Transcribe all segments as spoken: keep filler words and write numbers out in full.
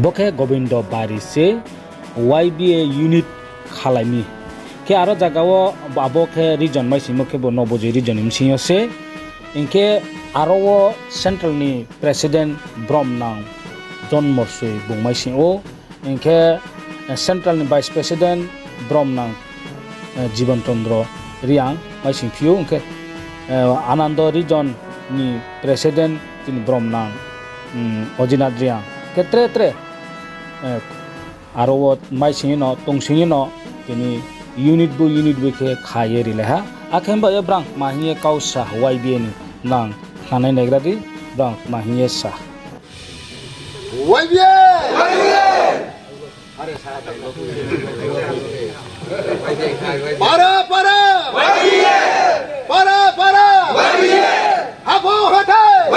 Bo khe Gobindo Bari se Y B A unit khalai mi. Khe aro zaga wo abo khe region maisingmo khe bo Nobojoi region ni bsing yo se. Hing khe aro wo central ni president bromnang John Morsoi bung maising ou. Hing khe central ni vice president bromnang Jibon Chandra Reang maising phi ou. Hing khe Anando region ni president chini bromnang Ajinath Reang. Khe tre tre aro wo maising ye no, tongsing ye no, tini unit bo unit bo khe kha ye rilai ha. Akhe baoh ye brang kma hing ye kau sa Y B A ni nang khnanai naigra di, brang kma hing ye sa. Y B A! Para para! Para para! Haphou hathái!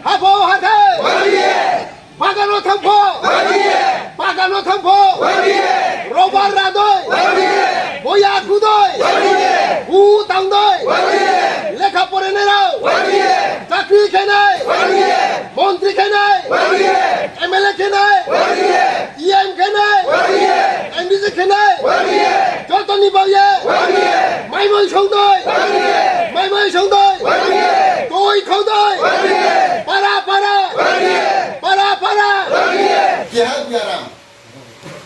Haphou hathái! Bagan wo thanng pho! Bagan wo thanng pho! Robar ra dei! Boya khu dei! Bu tang dei! Lekha porenai rao! Chakri khe nai! Montri khe nai! M L A khe nai! E M khe nai! M D C khe nai! Joto ni baoh ye! Maimoi song dei! Maimoi song dei! Toi khau dei! Para para! Para para! Keha biaram.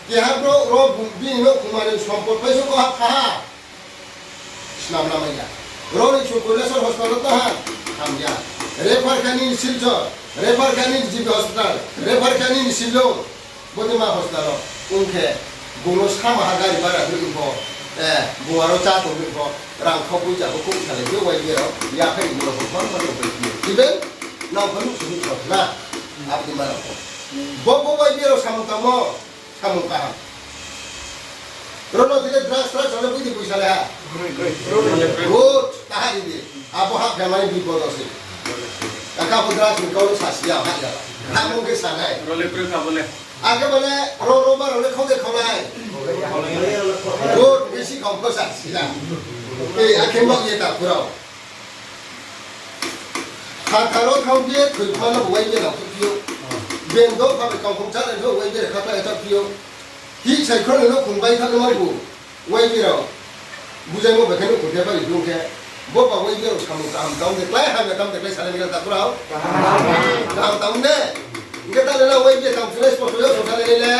Keha brouh ro bini nouhkhongma ni sompot bai se ko ha kha ha. Snam lamai ya. Ro ni Chukurneshwar hospital wo tong ha. Hamya. Refer khe nini Silchar. Refer khe nini G B hospital. Refer khe nini Shillong. Bodei ma hospital wo ong khe, bung no sama ha gari bara hoih pho, bung aro chá tong hoih pho, rang kho poicha bo kouh salai phi ou, Y B A rao yaphai ni rao pho bangma tong pai phi ou. Even nang pho nuh se nuh sa na, abo dei ma rao pho. Bo pho Y B A rao samung tangmo, samung kaham. Ro no tini drugs, drugs rao le boi di boi salai ha. Good, taha ri di. Abo hahphaimani bipod wo se. Akhe abo drugs ni kau no sasi ya, hah ya. Hamung khe sanai. Akhe mane ro, ro ba rao le khau de khaulai. Good, bisi khau pho sasi ya. Ei, akhe ma ye takhu rao. Khathar wo thanng phi ye thoi pha no bo Y B A nang phi ou. Bendo pha bai kangkhong chá nai pho Y B A khathar ye thanng phi ou. Hih sai khro ni nouhkhong bai thanng no ma bu. Y B A rao bujaimo bai khe nouhkhong khe bari bung khe. Bo ba Y B A rao samung kaham tang de klái, hamya tang de klái, sanai ni khe takhu rao. Kaham tang de. Hing khe ta le na Y B A tang chunai spo spo yo songsa le le.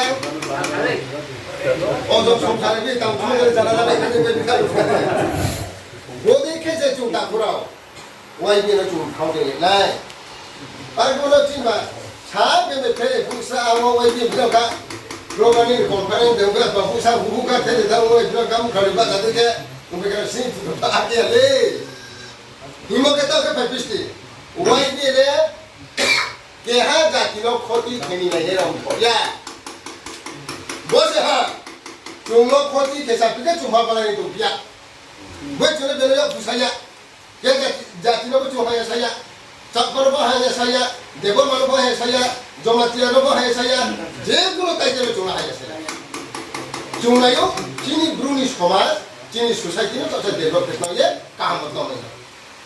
Ojo songsa le bi tang chunai le jana jana khe de bi kha. Bodei khe se chung takhu rao. Y B A no chung thang de nai. Ar bo no chini ba, sa bebe phe phusa abo Y B A bino kha. Program ni conference de ba phusa hu hu kha the de ta Y B A no kam khari ba sa de khe. Ung khe si phusa a khe le. Himo khe ta khe phai pisti. Y B A le keha jati no khoti khe ni nai he rao pho ya. Bo se ha. Chung no khoti khe sa phi khe chung pha pha lai ni tong phi ya. Bo chung le beno ya phusa ya. Khe jati, jati no bo chung haya saya, Chakma no bo haya saya, Debbarma no bo haya saya, Jamatia no bo haya saya, je kuno taite no chung no haya saya. Chung nai ou, chini Bru ni somaj, chini society no taohsa develop khe tong ye, kaham no tong nai.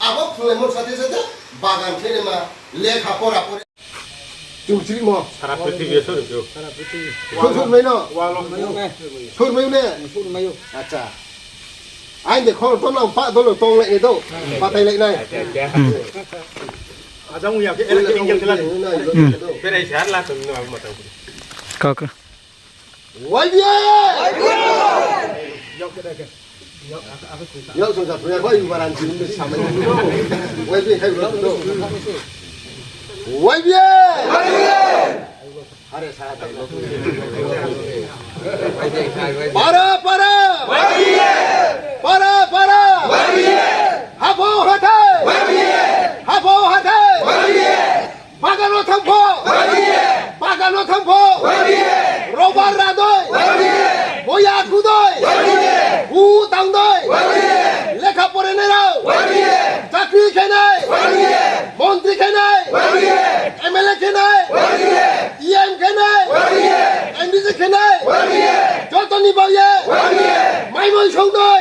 Abo phunglaimo sathe sathe, bagan khe ma, lekha pora pore. Chung chrimo. Sara prithibi sori phi ou. Sori, sori mai no? Sori mai ne? Acha. Aini de khor to nang pa dolo tong lai do. Patai lai nai. Ajang uya khe, ele khe, ingel khe la. Berai se har la tong no, abo matang. Kau khe. Y B A! Yok song sa phuya, bai baran sini samai. Y B A khai ulo do. Y B A! Are sa ta. Para para! Para para! Haphou hathái! Haphou hathái! Bagan no thanng pho! Bagan no thanng pho! Robar ra dei! Boya khu dei! Bu tang dei! Lekha porenai rao! Chakri khe nai! Montri khe nai! M L A khe nai! E M khe nai! M D C khe nai! Joto ni baoh ye! Maimoi song dei!